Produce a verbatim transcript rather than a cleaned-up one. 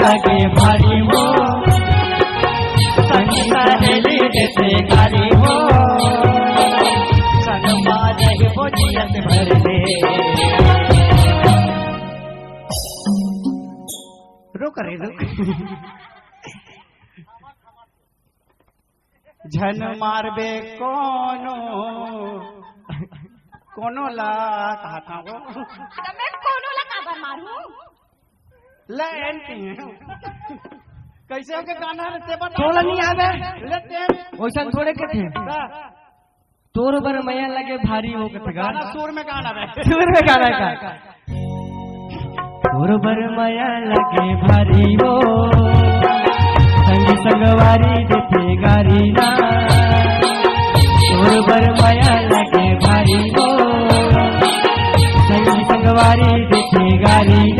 लगे भारी हो, संग सहेली देथे गारी हो, संग मा रहे वो जियत भर ले। रुक रे, रुक। झन मारबे कोनो, कोनो ला कहा था वो? त मैं कोनो ला काबर मारू? ले, एन की है। कैसे होके गाना रे, ते बता। तोला नहीं आवे? ले, ते। वैसन थोड़े के थे। हाँ। तोर बर मया लगे भारी हो के गाना गाना। सुर में गाना रे। सुर में गाना का। तोर बर मया लगे भारी हो, संगी संगवारी देथे गारी ना। तोर बर मया लगे भारी हो, संगी संगवारी देथे गारी